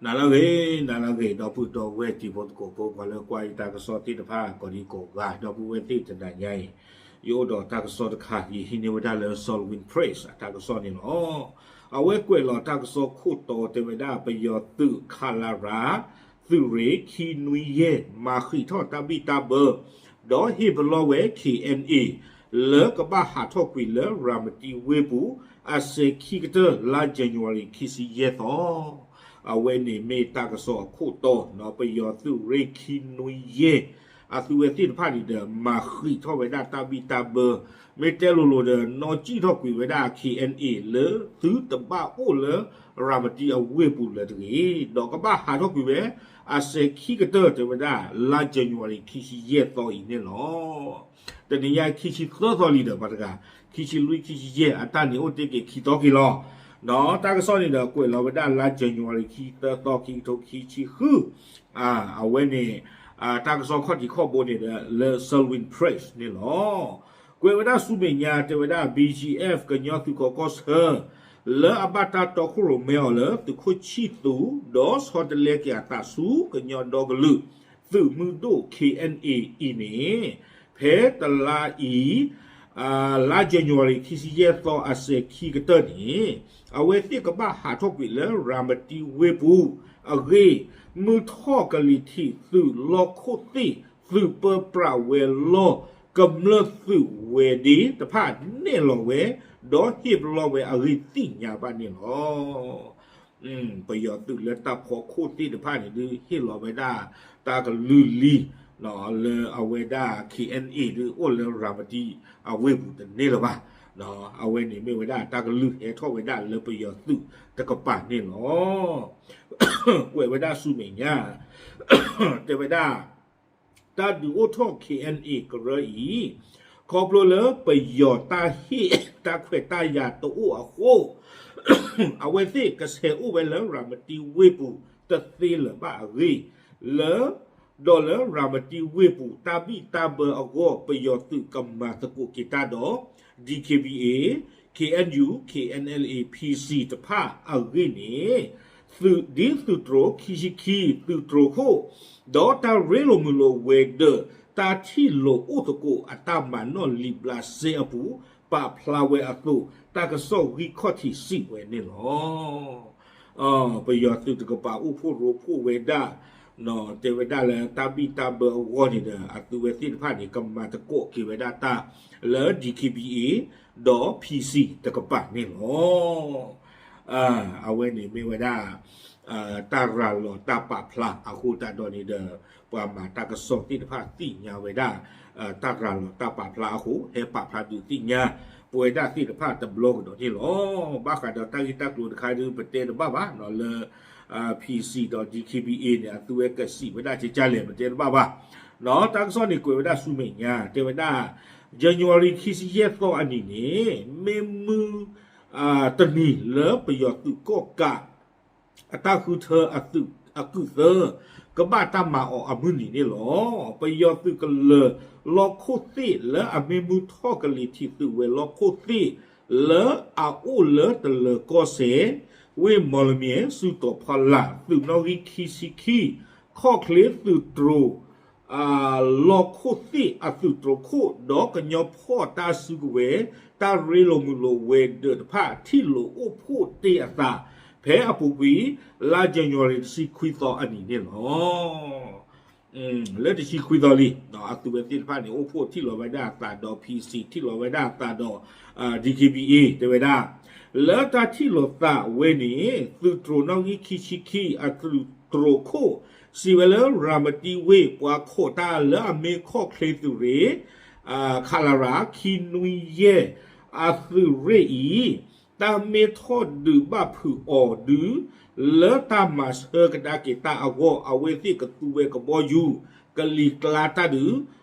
နၤလၢအဂ့ၤ, နၤလၢအဂ့ၤ, ဒီပုၢ်ဒီဝဲၢ်တံၤဖိသကိးဖိ ပှၤလၢကွၢ်ယတၢ်ကစီၣ်သ့ၣ်တဖၣ် ကိးဒံကိးဂၤ, ဒီပုၢ်ဝဲၢ်သ့ၣ်တနၤညါအံၤ, ယအိၣ်ဒီးတၢ်ကစီၣ်တခါ ယဟံးန့ၢ်ဝဲဒၣ်လၢ Salween Press အတၢ်ကစီၣ်န့ၣ်လီၤ. အဝဲကွဲးလီၤတၢ်ကစီၣ်ခိၣ်တီတဲဝဲဒၣ် ပယီၤသုး ခလရ သုးရ့ၣ် ခံနွံယဲၢ် မၤဃံးထီၣ်တၢ်ဘံၣ်တၢ်ဘၢ ဒီးဟ့ၣ်ပလီၢ်ဝဲ ခ့ၣ်အဲၣ်အဲၣ် လၢကဘၣ်ဟးထီၣ်ကွံာ်လၢရၤမတံဝ့ၢ်ပူၤ အစဲၤခံကတၢၢ် လါယနူၤအါရံၤ ခံဆံယဲၢ်သီ အဝဲန့ၣ်မ့ၢ်တၢ်ကစီၣ်အခိၣ်တီ, ပယီၤသုးရ့ၣ် ခံနွံယဲၢ် အသုးဝဲသ့ၣ်တဖၣ်န့ၣ်ဒီး မၤဃံးထီၣ်ဝဲဒၣ်တၢ်ဘံၣ်တၢ်ဘၢ, မ့ၢ်တဲလိၤလိၤဒီး နီၣ်ကံၣ်ထီၣ်ကွံာ်ဝဲဒၣ် ခ့ၣ်အဲၣ်အဲၣ် လၢသုတဘၣ်အိၣ်လၢရၤမတံအဝ့ၢ်ပူၤလၢၤတဂ့ၤ, ဒီးကဘၣ်ဟးထီၣ်ကွံာ်ဝဲ အစဲၤခံကတၢၢ်တဲဝဲဒၣ် လါယနူၤအါရံၤ ခံဆံယဲၢ်သီအံၤန့ၣ်လီၤ. တနံၤညါခံဆံသၢသီလံဒီး ပှၤတဂၤ ခံဆံလွံၢ် ခံဆံယဲၢ် အတၢ်န့ၣ်အိၣ်တ့ၢ်က့ၤခံသီက့ၤလီၤ. ဒီးတၢ်ကစီၣ်န့ၣ်ဒီး ကွဲးလီၤဝဲဒၣ်လါယနူၤအါရံၤ ခံသၢသီ ခံကထိခံဆံဃု, အဝဲန့ၣ် တၢ်ကစီၣ်ခီၣ်ထံးခီၣ်ဘိန့ၣ်ဒီး လၢ Salween Press န့ၣ်လီၤ. ကွဲးဝဲဒၣ်ဆူမဲာ်ညါ တဲဝဲဒၣ် ဘီၣ်ကၠံၣ်အဲၣ် ကညီသုးကီၢ်ကီၢ်ဆၢ လၢအဘၣ်တၢ်တီခိၣ်ရိၣ်မဲအီၤလၢသုးခိၣ်ဆံၣ်သူး ဒီးဆီတလဲက့ၤအသးဆူကညီဒီကလုာ် သုးမုၢ်ဒိၣ် ခ့ၣ်အဲၣ်အဲၣ် အံၤန့ၣ် ဖဲတလါအံၤ လါယနူၤအါရံၤ ခံဆံယဲၢ်သီ အစဲၤခံကတၢၢ်န့ၣ် အဝဲသ့ၣ်ကဘၣ်ဟးထီၣ်ကွံာ်လၢရၤမတံဝ့ၢ်ပူၤအဂ့ၢ် မုၢ်ထီၣ်ကလံၤထံးသုးလီၢ်ခိၣ်သ့ၣ် သုးပၢပြးဝဲၤလီၢ် ကမျၢၢ်သုးဝဲၤဒ့တဖၣ်နဲၣ်လီၤဝဲ ဒီးဟ့ၣ်ပလီၢ်ဝဲအဂ့ၢ်သ့ၣ်ညါဘၣ်န့ၣ်လီၤ. ပယီၤသုးလၢတၢ်ဖီခိၣ်သ့ၣ်တဖၣ်န့ၣ်ဒုး ဟ့ၣ်လီၤဝဲဒၣ်တၢ်ကလုၢ်လံ လၢအဝဲဒၣ် ခ့ၣ်အဲၣ်အဲၣ် ဒုးအိၣ်လၢရၤမတံအဝ့ၢ်ပူၤတန့ၢ်လၢၤဘၣ်. အဝဲန့ၣ်မ့ၢ်ဝဲဒၣ်တၢ်ကလုၢ်ဟဲထီၣ်ဝဲဒၣ်လၢပယီၤသုးတကပၤန့ၣ်လီၤ. ကွဲးဝဲဒၣ်ဆူမဲာ်ညါ တဲဝဲဒၣ် တၢ်ဒုးအိၣ်ထီၣ် ခ့ၣ်အဲၣ်အဲၣ် ကရၢအံၤ ခီဖျိလၢပယီၤတၢ်ဟ့ၣ်တၢ်ခွဲးတၢ်ယာ်တအိၣ်အဃိ အဝဲသ့ၣ်ကဆဲးအိၣ်ဝဲလၢရၤမတံဝ့ၢ်ပူၤတသ့လၢၤဘၣ်အဂ့ၢ် လၢ ဒီးလၢရၤမတံဝ့ၢ်ပူၤ တၢ်ဘံၣ်တၢ်ဘၢအဂီၢ် ပယီၤသုးကမၤသကိးက့ၤတၢ်ဒီး DKBA, KNU, KNLA, PC တဖၣ်အဂ့ၢ်န့ၣ် ဒ်သုးတြိၤခံဆံခံ သုးတြိၤခိၣ် ဒီးတၢ်ရ့လိာ်မုာ်လိာ်ဝဲၤဒၢး တၢ်ထံၣ်လိာ်အိၣ်သကိးအတၢ်မၤနီၣ်လံာ်ဘျးစဲအပူၤ ပာ်ဖျါဝဲအသိး တၢ်ကစီၣ်ဂံၢ်ခီၣ်ထံးစံးဝဲန့ၣ်လီၤ. ပယီၤသုးတကပၤအိၣ်ဖှိၣ်ရိဖှိၣ်ဝဲဒၣ် တဲဝဲဒၣ်လၢတၢ်ဘံၣ်တၢ်ဘၢအဂီၢ်န့ၣ်ဒီး အသုဝဲသ့ၣ်တဖၣ်န့ၣ် ကမၤသကိးက့ၤဝဲဒၣ်တၢ်လၢ DKBA ဒီး PC တကပၤန့ၣ်လီၤ. အဝဲန့ၣ်မ့ၢ်ဝဲဒၣ် တၢ်ရၤလီၤတၢ်ပာ်ဖျါအဃိသတးဒီးန့ၣ်ဒီး ပှၤမၤတၢ်ကစီၣ်သ့ၣ်တဖၣ်သ့ၣ်ညါဝဲဒၣ် တၢ်ရၤလီၤတၢ်ပာ်ဖျါအဃိ ဟဲပာ်ဖျါဒုးသ့ၣ်ညါ ပဝဲဒၣ်သ့ၣ်တဖၣ်တဘျီကဒီးန့ၣ်လီၤ. ဘၣ်ဃးဒီးတၢ်ဂ့ၢ်တၢ်ကျိၤတခါဒုး ပတဲတဘၣ်ဘၣ်လၢ PC ဒီး DKBA န့ၣ် အသုဝဲကစံးဝဲဒၣ်ကကလဲၣ် ပတဲတဘၣ်ဘၣ်. တၢ်ကစီၣ်န့ၣ်ကွဲးဝဲဒၣ်ဆူမဲာ်ညါ တဲဝဲဒၣ် January ခံဆံယဲၢ်သီအနံၤန့ၣ် မ့ၢ်မုၢ် တနံၤလၢပယီၤသုးကီၣ်ကး အတၢ်ဃုထၢအသုးအကုၢ်သၢ ကဘၣ်တၢ်မၤအီၤအမုၢ်နံၤန့ၣ်လီၤ. ပယီၤသုးကလၢၤလီၢ်ခိၣ်သ့ၣ်လၢအမ့ၢ်မုၢ်ထီၣ်ကလံၤထံးသုးဝဲၤလီၢ်ခိၣ်သ့ၣ် လၢအအိၣ်လၢတလၢၤကီၢ်စဲၣ် ဝ့ၢ်မီၣ်လမၠဲၣ် စုတီၤဖီလာ် သုးနီၣ်ဂံၢ်ခံဆံခံ ခီၣ်ချ့သုးတြိၤ လီၢ်ခိၣ်သ့ၣ်အသုးတြိၤခိၣ် ဒီးကညီဖီၣ်တၢ်စုကဝဲၤ တၢ်ရ့လိာ်မုာ်လိာ်ဝဲၤဒၢးတဖၣ် ထံၣ်လိာ်အိၣ်ဖှိၣ်တ့ၢ်အသး ဖဲအပူၤကွံာ် လါ January တဆံခွံသီအနံၤန့ၣ်လီၤ. လၢတဆံခွံသီလံ အသုဝဲသ့ၣ်တဖၣ်န့ၣ် အိၣ်ဖှိၣ်ထံၣ်လီၤဝဲဒၣ်အသးဒီး PC ထံၣ်လီၤဝဲဒၣ်အသးဒီး DKBA တဲဝဲဒၣ် လၢတၢ်ထံၣ်လိာ်သးဝဲန့ၣ် သုးတြိၤနီၣ်ဂံၢ်ခံဆံခံ အသုးတြိၤခိၣ် စံးဝဲလၢရၤမတံဝ့ၢ် ပှၤခိးတၢ်လၢအမ့ၢ်ခီၣ်ချ့သုးရ့ၣ် ခလရ ခံနွံယဲၢ် အသုးရ့ၣ်အံၤ တၢ်မ့ၢ်ထီၣ်ဒုးဘၣ်ဖုးအီၤဒုး လၢတၢ်မၤဆၢကဒါက့ၤတၢ်အဂီၢ် အဝဲသ့ၣ်ကသူဝဲကဘီယူၤ ကလံၤကျါတၢ်ဒုး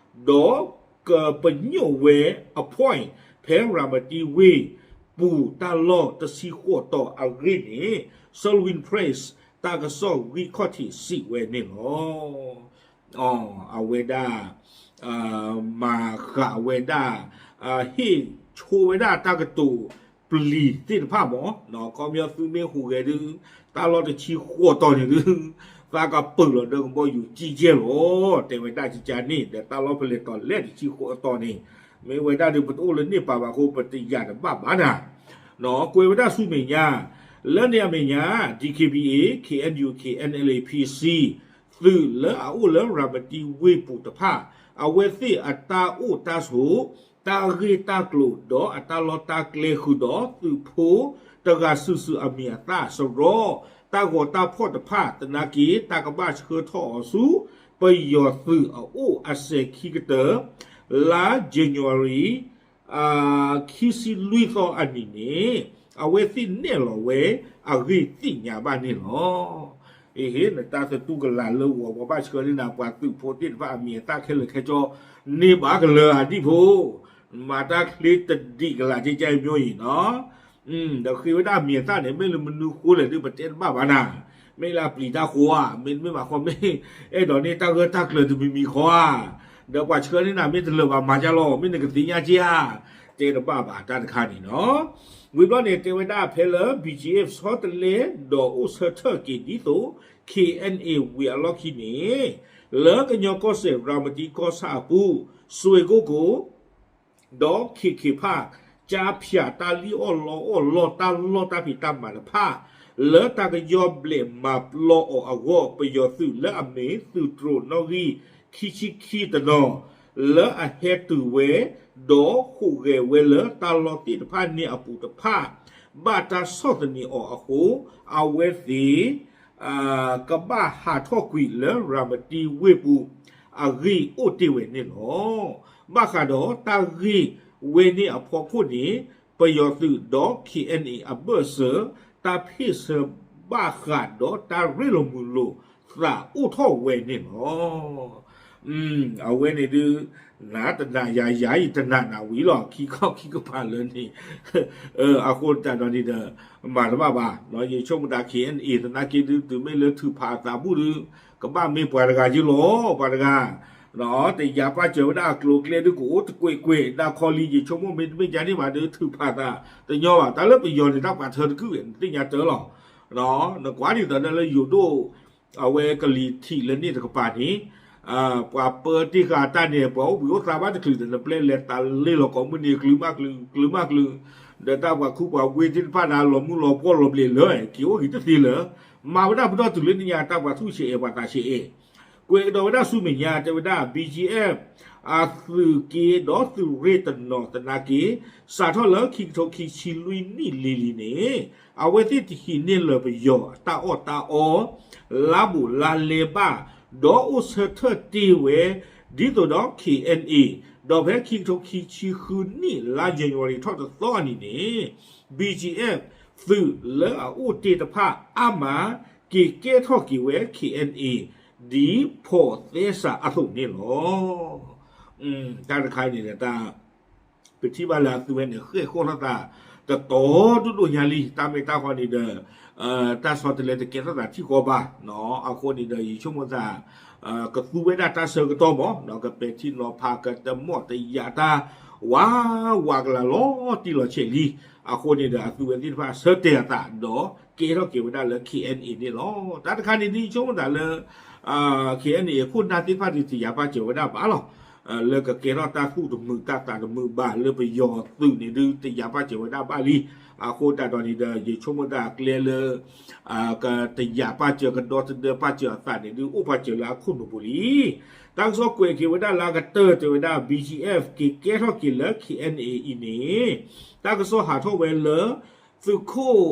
ဒီးကပညိၣ်ဝဲအ point ဖဲရၤမတံဝ့ၢ်ပူၤတၢ်လီၢ်တဆံဃိးတီၤအဂ့ၢ်န့ၣ် Salween Press တၢ်ကစီၣ်ဂံၢ်ခီၣ်ထံးစံးဝဲန့ၣ်လီၤ. အဝဲဒၣ် မၤဃးဝဲဒၣ် ဟ့ၣ်ဆိဝဲဒၣ်တၢ်ကတိၤ ပျံၤသ့ၣ်တဖၣ်မး, ခီပညီသုမ့ၢ်ဟူးဂဲၤဒုး တၢ်လီၢ်တဆံဃိးတီၤန့ၣ်ဒုး သးကပၢၢ်လီၤဒီးကဘီယူၤကံကဲလီၤ, တဲဝဲဒၣ်ကကန့ၣ် ဒီးတၢ်လီၢ်ဖဲလဲၣ်တီၤလဲၣ်တဆံဃိးတီၤန့ၣ် မ့ၢ်ဝဲဒၣ်ဒုး ပတအိၣ်လၢန့ၣ်ပာ်ဘၣ်အဃိ ပတယာ်တဘၣ်ဘၣ်နၤ, ကွဲးဝဲဒၣ်ဆူမဲာ်ညါ လၢန့ၣ်အမဲာ်ညါ DKBA, KNU, KNLA, PC သုးလၢအအိၣ်လၢရၤမတံဝ့ၢ်ပူၤတဖၣ် အဝဲသ့ၣ်အတၢ်အိၣ်တၢ်ဆိး တၢ်ဂ့ၢ်တၢ်ကျိၤ ဒီးအတၢ်လီၢ်တၢ်ကျဲဃုာ်ဒီး သုးဖိတဂၤစုာ်စုာ်အမံၤအသၣ်စရီ တၢ်ဂီၤတၢ်ဖီၣ်တဖၣ် သနာ်က့ တၢ်ကဘၣ်ဆှၢထီၣ်အီၤဆူ ပယီၤသုးအအိၣ်အစဲၤခံကတၢၢ် လါ January ခံဆံလွံၢ်သီအနံၤန့ၣ် အဝဲသ့ၣ်နဲၣ်လီၤဝဲအဂ့ၢ်သ့ၣ်ညါဘၣ်န့ၣ်လီၤ. အဟ့ၣ် နတၢ်သတူၢ်ကလာ်လၢဂီၤ ပှၤဘၣ်ဆှၢန့ၢ်နၤ ပှၤသုးဖိသ့ၣ်တဖၣ်အမံၤအသၣ်ခဲလၢာ်ခဲဆ့ န့ၢ်ဘၣ်ကလၢာ်ဧါဒံၣ်ဖိ, မၤတၢ်ချ့တဒံးကလာ်ကဲကဲအမျိုးအံၤနီၤ ဒီးဃ့ဝဲဒၣ်အမံၤအသၣ်န့ၣ် မ့ၢ်လၢမနုၤဃိလဲၣ်ဒုး ပတဲတဘၣ်ဘၣ်နၤ, မ့ၢ်လၢအပျံၤတၢ်ဃိဧါ, မ့တမ့ၢ်ဘၣ်ဃီမ့ၢ် အဲၣ်ဒိးန့ၢ်တၢ်ဂၢၢ်တၢ်ကျၢၤတမံၤမံၤဃီဧါ, ဒီးပှၤဆှၢန့ၢ်နၤမ့ၢ်တလၢာ်ဘၣ်မၤကၢ်လီၤ မ့ၢ်နကသ့ၣ်ညါက့ဧါ, တဲတဘၣ်ဘၣ်တၢ်တခါန့ၣ်နီၤ. ဝံၤဘျီန့ၣ် တဲဝဲဒၣ်ဖဲလၢ ဘီၣ်ကၠံအ့ၣ် ဆီတလဲ ဒီးအိၣ်ဆၢထၢၣ်က့ၤဒ်သိး KNA ဝံၤအလီၢ်ခံန့ၣ် လၢကညီကီၢ်စဲၣ် ရၤမတံကီၢ်ဆၣ်အပူၤ စွ့ၢ်ကိၣ်ကိၣ် ဒီး ခ့ၣ်ခ့ၣ်ဖၣ် ကၠါဖၠးတၢ်လံၣ်အီၣ်လီအီၣ်လီတၢ်လီၢ်တၢ်ဖံးတၢ်မၤတဖၣ် လၢတၢ်ကယီၢ်ဘျဲးမၤပျီအီၤအဂီၢ် ပယီၤသုးလၢအမ့ၢ်သုးတြိၤနီၣ်ဂံၢ်ခံဆံခံတနီၤ လၢအဟဲတုၤဝဲ ဒီးဟူးဂဲၤဝဲလၢတၢ်လီၢ်သ့ၣ်တဖၣ်န့ၣ်အပူၤတဖၣ် ဘၣ်တၢ်ဆီၣ်သနံးအီၤအဃိ အဝဲသ့ၣ် ကဘၣ်ဟးထီၣ်ကွံာ်လၢရၤမတံဝ့ၢ်ပူၤ အဂ့ၢ်အိၣ်တ့ၢ်ဝဲန့ၣ်လီၤ. ဘၣ်ဃးဒီးတၢ်ဂ့ၢ်ဝဲန့ၣ်အဖီခိၣ်န့ၣ် ပယီၤသုးဒီး KNA အဘၢၣ်စၢၤ တၢ်ဖ့ၣ်ဆၢဘၣ်ဃးဒီးတၢ်ရ့လိာ်မုာ်လိာ်သးအိၣ်ထီၣ်ဝဲန့ၣ်လီၤ. အဝဲန့ၣ်ဒုး နၤတနာ်ယၤ ယၤအံၤတနာ်နၤဝံၤလီၤ ခံခီခံကပၤလၢန့ၣ် အဃိသတးဒီးန့ၣ်ဒီး မၤတဘၣ်ဘၣ် ယဆိကမိၣ်တၢ် KNA သနာ်က့ဒုး တုၤမ့ၢ်လၢထုးဖးအသးဘူၣ်ဒုး ကဘၣ်မ့ၢ်ပှၤတဂၤက့လီၤ ပှၤတဂၤ တယာ်ပာ်စၢၤဝဲဒၣ်အကျိၤအကျဲဒုး ကအိၣ်တကွဲးကွဲး နၢ်ခီလံ ယဆိကမိၣ်မ့တမ့ၢ်ကန့ၣ်ဘၣ်ဒုး ထုးဖးသးတညီဘၣ် တၢ်လၢပယီၤန့ၣ် တၢ်ပှၤထၢတကုၢ်ဝဲ နသ့ၣ်ညါတၢ်လီၤ. နကွၢ်ဒ်သိးဒီးလၢယိၤဒိၣ် အဝဲကလံၤထံးလၢန့ၣ်တကပၤန့ၣ် ပှၤပၢတ့ၢ်ဃာ်တၢ်န့ၣ် ပှၤအိၣ်ဘှံးအိၣ်သါဘၣ်တချုးဒီး နပျဲလဲၤတၢ်လ့ၣ်လီၤကိးမုၢ်နံၤ ကျုးမးကျုး ကျုးမးကျုး ဒီးတၢ်ပှၤခူပှၤဝ့ၢ်သ့ၣ်တဖၣ်န့ၣ် လီၤမုၢ်လီၤပှီၢ်လီၤဘျဲးလၢ က့ၤအိၣ်ဂ့ၤတသ့လၢၤ မၤဝဲဒၣ်ပတီၢ်တုၤလၢနံၤညါ တၢ်ပှၤသူၣ်ဆံးအဲၣ်ပှၤသးဆံးအဲၣ် ကွဲးကဒီးဝဲဒၣ်ဆူမဲာ်ညါ တဲဝဲဒၣ် ဘီၣ်ကၠံအ့ၣ် အသုးက့ဒီးသုးရ့ၣ်တနီၤသနာ်က့ စးထီၣ်လၢခံကထိခံဆံလွံၢ်နံၣ်လံၤလံၤန့ၣ် အဝဲသ့ၣ်တဟံးန့ၢ်လၢၤပယီၤတၢ်အီၣ်တၢ်အီ လါဘူးလါလဲဘၣ် ဒီးအိၣ်ဆၢထၢၣ်တ့ၢ်ဝဲ ဒ်သိးဒီး KNA ဒီးဖဲခံကထိခံဆံဃုနံၣ် လါ January ထီၣ်တသီအနံၤန့ၣ် ဘီၣ်ကၠံအ့ၣ် သုးလၢအအိၣ်တ့ၢ်တဖၣ်အါမး က့ၤကဲထီၣ်က့ၤဝဲ KNA ဒ်ဖိးသဲစးအသိးန့ၣ်လီၤ. တၢ်တခါန့ၣ်ဒီးတၢ် ပထံၣ်ဘၣ်လၢအသုဝဲန့ၣ် ဃဲၣ်ဃီၣ်ထီၣ်သး တတီၤဒိၣ်ဒိၣ်ညါလံ တၢ်မ့ၢ်တၢ်ဃီန့ၣ်ဒီး တၢ်ဆီတလဲတကဲထီၣ်သးထံၣ်ဃီဘၣ် အဃိန့ၣ်ဒီး ယဆိကမိၣ်သး ကသူဝဲဒၣ်တၢ်ဆၢကတီၢ်မး ကပဲာ်ထံနီၤဖး ကတမီၣ်တယာ်တၢ် ဝးဝးကလၤလီၤတံၢ်လီၤဆဲးလံ အဃိန့ၣ်ဒီး အသုဝဲသ့ၣ်တဖၣ်ဆၢတဲာ်အသးဒီး ကဲထီၣ်က့ၤဝဲဒၣ်လၢ KNA န့ၣ်လီၤ. တၢ်တခါန့ၣ်ဒ်ယဆိကမိၣ်သးလၢ KNA အခိၣ်နၢ်သ့ၣ်တဖၣ်ဒုးတယာ်ပာ်စၢၤဝဲဒၣ်ဘၣ်လီၤ. လၢကကဲထီၣ်တၢ်သူၣ်တမုာ်တၢ်သးတမုာ်ဘၣ် လၢပယီၤသုးန့ၣ်ဒုး တယာ်ပာ်စၢၤဝဲဒၣ်ဘၣ်လံ. အဃိသတးဒီးန့ၣ်ဒီး ယဆိကမိၣ်သးကျဲလၢ ကတယာ်ပာ်စၢၤ ကဒီသဒၢပာ်စၢၤအသးန့ၣ်ဒုး အိၣ်ပာ်စၢၤလၢအခိၣ်နူာ်ပူၤလံ. တၢ်ကစီၣ်ကွဲးက့ၤဝဲဒၣ်လၢအကတၢၢ်တဲဝဲဒၣ် ဘီၣ်ကၠံအ့ၣ် က့ၤကဲထီၣ်က့ၤလၢ KNA အံၤန့ၣ် တၢ်ကစီၣ်ဟးထီၣ်ဝဲလၢ သုးခိၣ်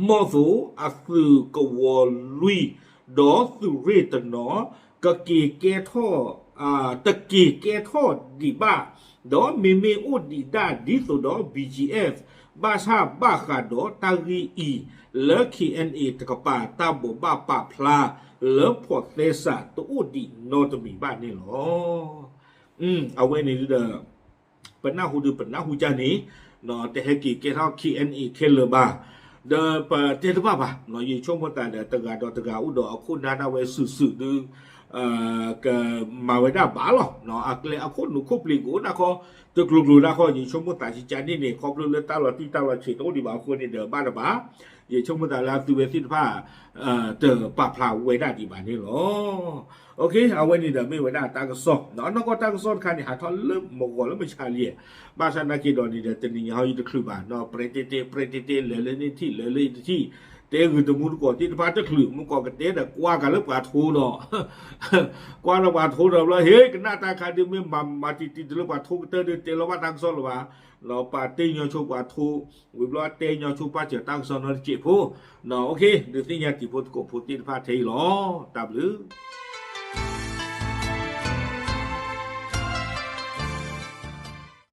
မီၢ်သိးအသုးကဝီၤလွံၢ် ဒီးသုးရ့ၣ်တနီၤ ကက့ၤကဲထီၣ် တက့ၤကဲထီၣ်ဒံးဘၣ် ဒီးမ့မ့ၢ်အိၣ်ဒံးဒၣ်ဒ်သိးဒီး ဘီၣ်ကၠံအ့ၣ် ဘၣ်ဆၣ်ဘၣ်ဃးဒီးတၢ်ဂ့ၢ်အံၤ လၢ KNA တကပၤ တၢ်ဘိးဘၣ်ပာ်ဖျါ လၢဖိးသဲစးတအိၣ်ဒံးနီတမံၤဘၣ်န့ၣ်လီၤ. အဝဲန့ၣ်ဒီး ပနၢ်ဟူဒုးပနၢ်ဟူကၢ်န့ၣ် တဟဲက့ၤကဲထီၣ် KNA ခဲလၢာ်ဘၣ်. ဒီးပတဲတဘၣ်ဘၣ် ယဆိကမိၣ်သးဒီး တဂၤဒီးတဂၤအိၣ်ဒီးအခိၣ်နၢ်ဒၣ်ဝဲစုာ်စုာ်ဒုး ကမၤဝဲဒၣ်ဘၣ်လီၤ. အကျဲအခိၣ်နူာ်ခိၣ်ပျံၤကအိၣ်ဒၣ်ခီ တကျိၤကျိၤဒၣ်ခီ ယဆိကမိၣ်သးကကန့ၣ်န့ၣ် ခီဖျိလၢတၢ်လီၤတံၢ်တၢ်လီၤဆဲးတအိၣ်ဒံးဘၣ်အဃိန့ၣ်ဒီး ဘၣ်တဘၣ် ယဆိကမိၣ်သးလၢအသုဝဲသ့ၣ်တဖၣ် တပာ်ဖျါဝဲဒၣ်ဒံးဘၣ်န့ၣ်လီၤ. အဝဲန့ၣ်ဒီးမ့ၢ်ဝဲဒၣ်တၢ်ကစီၣ် နီၢ်ကီၢ်တၢ်ကစီၣ်တခါန့ၣ် ဟးထီၣ်လၢမုၢ်ဂီၤလၢမုၢ်ဆါလံ, ဘၣ်ဆၣ်နာ်က့ဒီးန့ၣ်ဒီး တနံၤညါဟီယတချုးဘၣ် ပြဲတ့တ့ ပြဲတ့တ့ လဲၤလၢန့ၣ်တထံၣ် လဲၤလၢတထံၣ်, တဲဂုာ်တမူတကိးသ့ၣ်တဖၣ်တချုး မုၢ်ကီးကတဲဒီးကွၢ်ကၤလၢပှၤထိဒီး ကွၢ်လၢပှၤထိဒီးဘျီ ဟ့ ကနၣ်တၢ်ခါဒုးမ့ၢ်မၤမၤတံၢ်တံၢ်တလၢပှၤထိကတၢၢ်ဒုးတဲလီၤဘၣ်တၢ်ကစီၣ်လၢၤဘၣ်, ပာ်တ့ၢ်ညီဆိပှၤထိ, ဝံၤဘျီတဲညီဆိပာ်စၢၤတၢ်ကစီၣ်နီတစဲးဖိ, ဒုးသ့ၣ်ညါတံၤဖိသကိးဖိသ့ၣ်တဖၣ်ထဲအံၤလီၤ. တၢ်ဘျုး